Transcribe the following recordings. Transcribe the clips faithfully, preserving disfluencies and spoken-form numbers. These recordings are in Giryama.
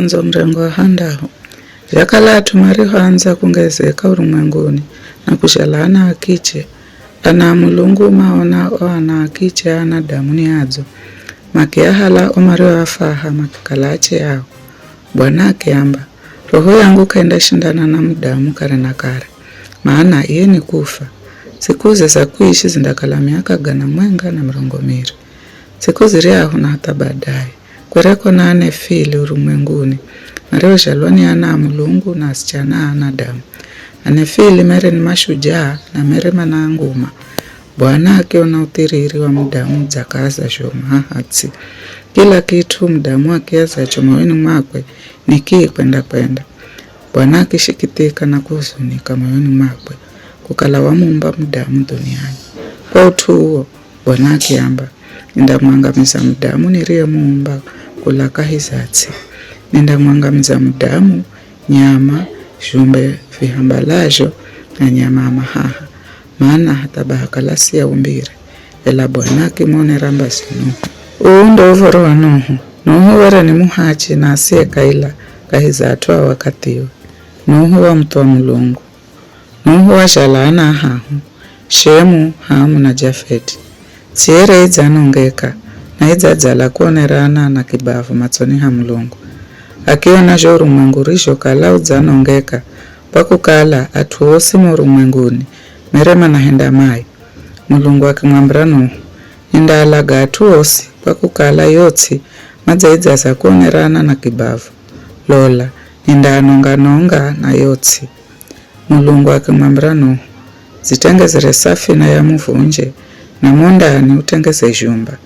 Ndzo mrengo wa handahu. Zhakala at'u marihoandza kungezeka urumwenguni na kuzhala ana a kiche, ana a Mulungu maona o ana a kiche a anadamu ni adzo, makiahala o marioafaha makikala ache ao. Bwana akiamba, roho yangu k'aindashindana na mudamu kare na kare, mana iye ni kufa. Sikuze za kuishi zindakala miaka gana mwenga na mirongo miri. Siku ziryahu na hatha baadaye, kwereko na Anefili urumwenguni, mariozhalwa ni ana a Mulungu na asichana a anadamu. Anefili mere ni mashujaa na mere mana nguma. Bwana akiona uthiriri wa mudamu udzakaza zhomu haha ts'i. Kila kit'u mudamu akiazacho moyoni mwakwe ni kii kwenda-kwenda. Bwana akishikithika na kuhuzunika moyoni mwakwe, kukala wamuumba mudamu dhuniani. Kwa ut'u uwo, Bwana akiamba, nindamwangamiza mudamu niriyemuumba kula kahi za ts'i. Nindamwangamiza mudamu, nyama, zhumbe vihambalazho, na nyama a mahaha, mana hatha baha kala siaumbire, ela Bwana akimwonera mbazi Nuhu. Uu ndo uv̱oro wa Nuhu. Nuhu were ni muhachi na asiye kaila kahi za at'u a wakathio. Nuhu wamuthwa Mulungu. Nuhu wazhala ana ahahu, Shemu, Hamu na Jafeti. Ts'i ere idzanongeka, na idzadzala kuonerana na kibavu matsoni ha Mulungu. Akiona zho urumwengu urizhokala udzanongeka, kwa kukala at'u osi mo urumwenguni mere manahenda mai. Mulungu akimwambira Nuhu, nindaalaga at'u osi, kwa kukala yo ts'i madzaidzaza kuonerana na kibavu. Lola, nindaanonga-nonga na yo ts'i. Mulungu akimwambira Nuhu, zitengezere safina ya muvunje, na mo ndani utengeze zhumba.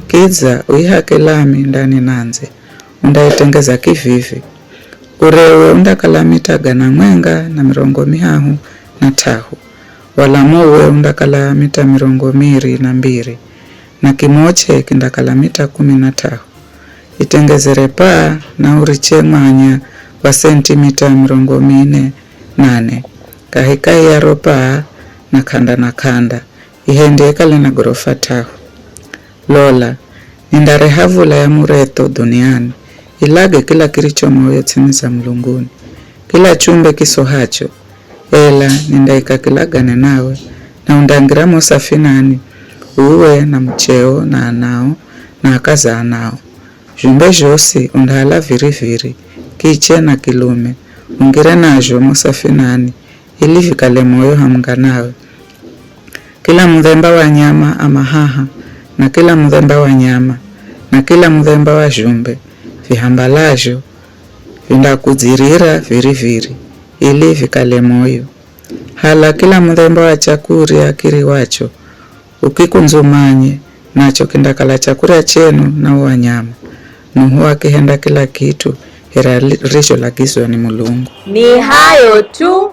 Kidza uihake lami ndani na ndze. Undaitengeza kivivi. Urewe undakala mita gana mwenga na mirongo mihahu na t'ahu. Walamuwe undakala mita mirongo miri na mbiri, na kimoche kindakala mita kumi na t'ahu. Itengezere paa na uriche mwanya wa sentimita mirongo mine nane, kahikahi ya ro paa na k'anda na k'anda, ihendye ikale na gorofa t'ahu. Lola, nindareha vula ya muretho dhuniani, ilage kila kiricho moyo ts'ini za mulunguni, kila chumbe kisohacho, ela nindaika kilagane nawe, na undangira mo safinani, uwe na mucheo na anao na akaza anao. Zhumbe zhosi undahala viri-viri, kiche na kilume, ungire nazho mo safinani, ili vikale moyo hamwenga nawe. Kila mudhemba wa nyama a mahaha, na kila mudhemba wa nyama, na kila mudhemba wa zhumbe vihambalazho, vindakudzirira viri-viri, ili vikale moyo. Hala kila mudhemba wa chakurya kiriwacho, ukikundzumanye, nacho kindakala chakurya chenu na o wanyama. Nuhu akihenda kila kit'u here ali-, arizholagizwa ni Mulungu. Ni hayo tu,